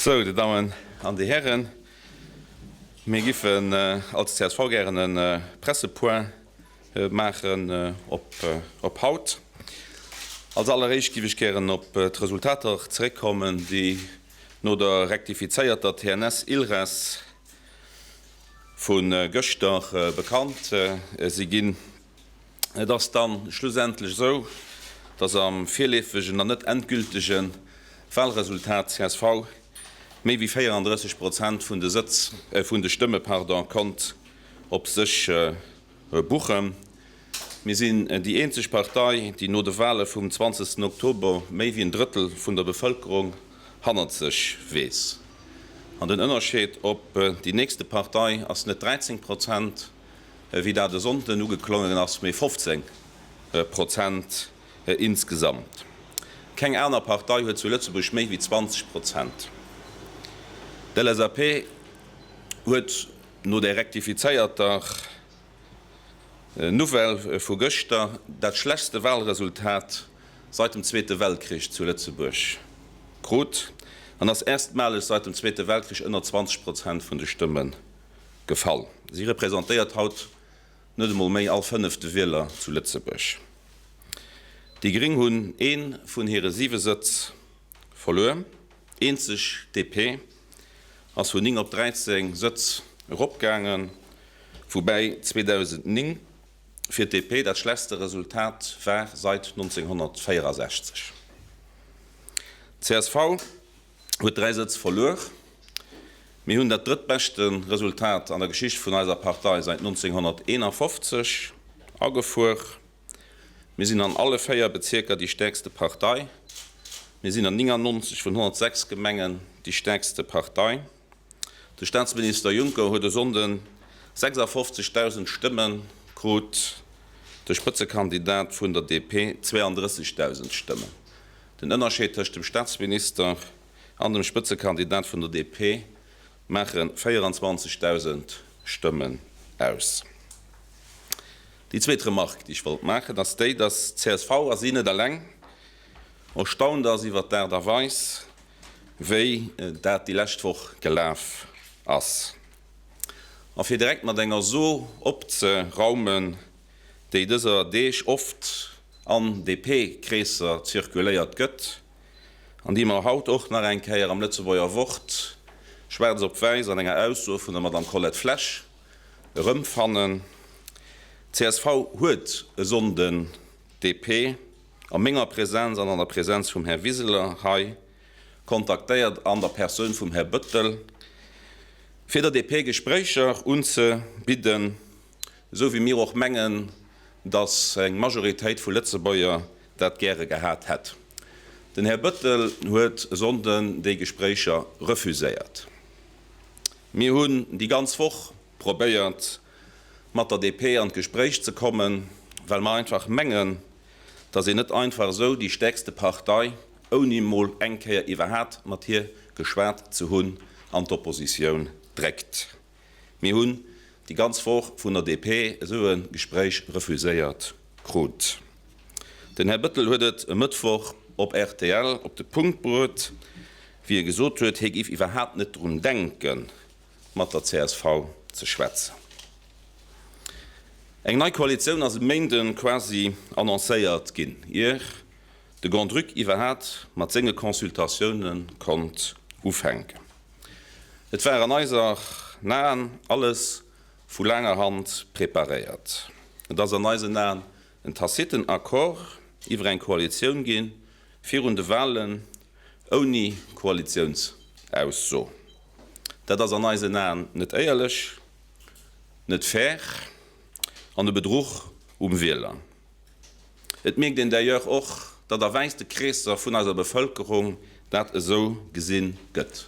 Sou, Dir Dammen an Dir Hären, mir giffen als csv gären e Pressepoint maachen op haut. Als alleréischt giff ech gären op d'Resultater zeréckkommen, déi no der rektifizéierter TNS-ILReS vu gëschter bekannt si ginn. Et ass dann schlussendlech esou, dass am virleefegen an net endgültege Wahlresultat csv méi wéi 34 Prozent vun de Sëtz, vun de Stëmme, pardon, konnt op sech buchen. Mir sinn déi eenzeg Partei, déi no de Wahle vum 20 Oktober méi wéi en Drëttel vun der Bevëlkerung hannert sech weess. An den Ënnerscheed op déi nächste Partei ass net 13 Prozent, wéi dat e Sonnden ugeklongen ass, mee 15 Prozent insgesamt. Keng aner Partei huet zu Lëtzebuerg méi wéi 20 Prozent. D'LSAP huet no där rektifizéierter Nouvelle vu gëschter dat schlechtste Wahlresultat seit dem Zweete Weltkrich zu Lëtzebuerg krut an ass erstmaleg seit dem Zweete Weltkrich ënner 20 Prozent vun de Stëmme gefall. Si representéiert haut net emol méi all fënnefte Wieler zu Lëtzebuerg. Déi Gréng hunn ee vun hire siwe Sëtz verluer. Eenzeg d'DP ass vun 9 op 13 Sëtz eropgaangen, woubäi 2009 fir d'DP dat schlechtste Resultat war seit 1964. Csv huet 3 Sëtz verluer. Mir hunn dat drëttbeschte Resultat an der Geschicht vun eiser Partei säit 1951 agefuer. Mir sinn an alle 4 Bezierker déi stäerkste Partei. Mir sinn an 99 vun 106 Gemengen déi stäerkste Partei. De Staatsminister Juncker huet e Sonnden 56.000 Stëmme krut, de Spëtzekandidat vun der DP 32.000 Stëmmen. Den Ënnerscheed tëscht dem Staatsminister an dem Spëtzekandidat vun der DP maache 24.000 Stëmmen aus. Déi zweet Remark, déi ech wollt maachen, ass déi, dass csv, a si net eleng, erstaunt ass iwwert d'Aart a Weis, wéi dat déi lescht Woch gelaf ass. A fir direkt mat enger So opzeraumen, déi dëser Deeg oft an DP-Kreesser zirkuléiert gëtt, an déi mer haut och nach eng Kéier am Lëtzebuerger Wort schwaarz op wäiss an enger Ausso vun der Madame Colette Flesch erëmfannen, Csv huet e Sonnden d'DP a menger Präsenz an an der Präsenz vum Här Wiseler hei kontaktéiert an der Persoun vum Här Bëttel, fir der DP Gespréicher unzebidden, esou wéi mir och mengen, datt eng Majoritéit vu Lëtzebuerger dat gäre gehat hätt. Den Här Bëttel huet e Sonnden déi Gespréicher refuséiert. Mir hunn déi ganz Woch probéiert, mat der DP an d'Gespréich ze kommen, well mer einfach mengen, datt een net einfach esou déi stäerkste Partei, ouni mol eng Kéier iwwerhaat mat hir geschwat ze hunn, an d'Oppositioun dréckt. Mir hunn déi ganz Woch vun der DP esou e Gespréich refuséiert krut. Den Här Bëttel huet et e Mëttwoch op rtl op de Punkt bruet, wéi e gesot huet, hie géif iwwerhaat net drun denken, mat der csv ze schwätzen. Eng nei Koalitioun ass e Méinde quasi annoncéiert ginn, ier de Grand-Duc iwwerhaat mat senge Consultatioune konnt ufänken. Et war an eiser Aen alles vu laanger Hand preparéiert. Et ass an eisen Aen en taciten Accord iwwer eng Koalitioun gi virun de Wahlen, ouni Koalitiounsausso. Dat ass an eisen Aen net éierlech, net fair an e Bedruch um Wieler. Et mierkt een d'ailleurs och, datt a wäiste Kreesser vun eiser Bevëlkerung dat esou gesinn gëtt.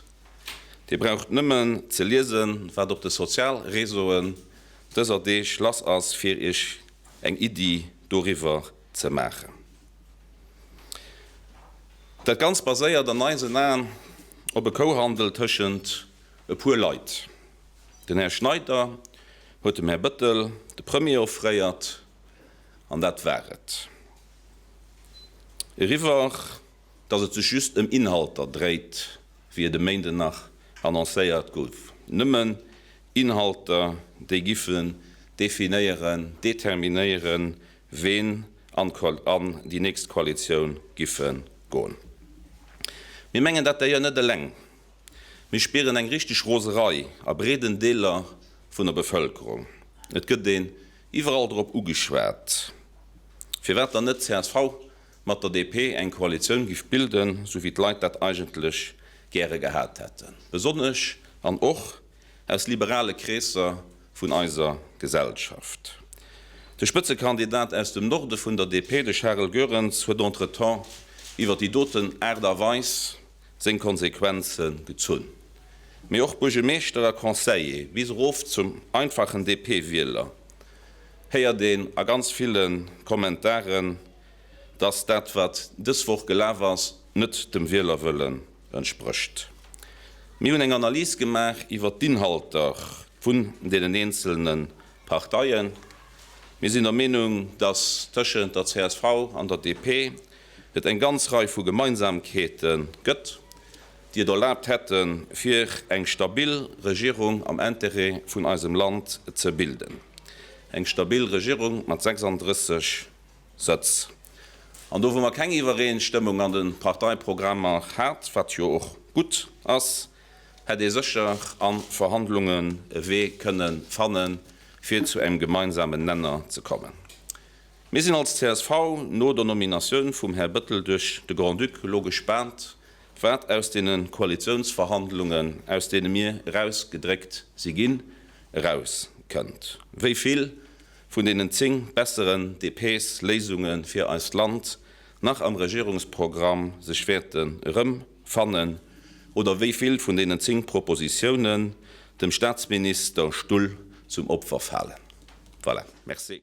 Dir braucht nëmmen ze liesen, wat op de Sozialréseauen dëser Deeg lass ass, fir Iech eng Iddi doriwwer ze maachen. Dat Ganzt baséiert an eisen Aen op e Kouhandel tëschent e puer Leit. Den Här Schneider huet dem Här Bëttel de Premier offréiert, an dat war et. Eriwwer, datt et sech just ëm Inhalter dréit. wéi et e Méinden nach annoncéiert gouf. Nëmmen Inhalter, déi giffen definéieren, determinéieren, ween an déi nächst Koalitioun giffe goen. Mir mengen dat d'ailleurs net eleng. Mir spieren eng richteg Roserei a breeden Deeler vun der Bevëlkerung. Et gëtt een iwwerall drop ugeschwat, firwat dann net csv mat der DP eng Koalitioun giff bilden, sou wéi d'Leit dat eigentlech gäre gehat hätten, besonnesch an och aus liberale Kreesser vun eiser Gesellschaft. De Spëtzekandidat aus dem Norde vun der DP, de Charel Goerens, huet entretemps iwwer déi doten Aart a Weis seng Konsequenze gezunn. Mee och Buergemeeschter a Conseiller bis erof zum einfachen DP-Wieler héiert een a ganz ville Kommentaren, dass dat wat dës Woch gelaf ass, net dem Wielerwëllen entsprécht. Mir hunn eng Analys gemaach iwwert d'Inhalter vun deenen eenzelne Parteien. Mir sinn der Meenung, dass tëschent der csv an der DP et eng ganz Rei vu Gemeinsamkeete gëtt, déi et erlaabt hätten, fir eng stabil Regierung am Intérêt vun eisem Land ze bilden. Eng stabil Regierung mat 36 Sëtz. An do wou mer keng Iwwereenstëmmung an de Parteiprogrammer hat, wat jo och gutt ass, hätt ee sécher a Verhandlungen e Wee kënne fannen, fir zu engem gemeinsamen Nenner ze kommen. Mir sinn als csv no der Nominatioun vum Här Bettel duerch de Grand-Duc elo gespaant, wat aus deene Koalitiounsverhandlungen, aus deene mir erausgedréckt si ginn, erauskënnt. Wéi vill vun deenen 10 besseren DPs-Léisunge fir eist Land nach am Regierungsprogramm sech wäerten erëmfannen oder wéi vill vun deenen 10 Propositiounen dem Staatsministerstull zum Opfer falen. Voilà. Merci.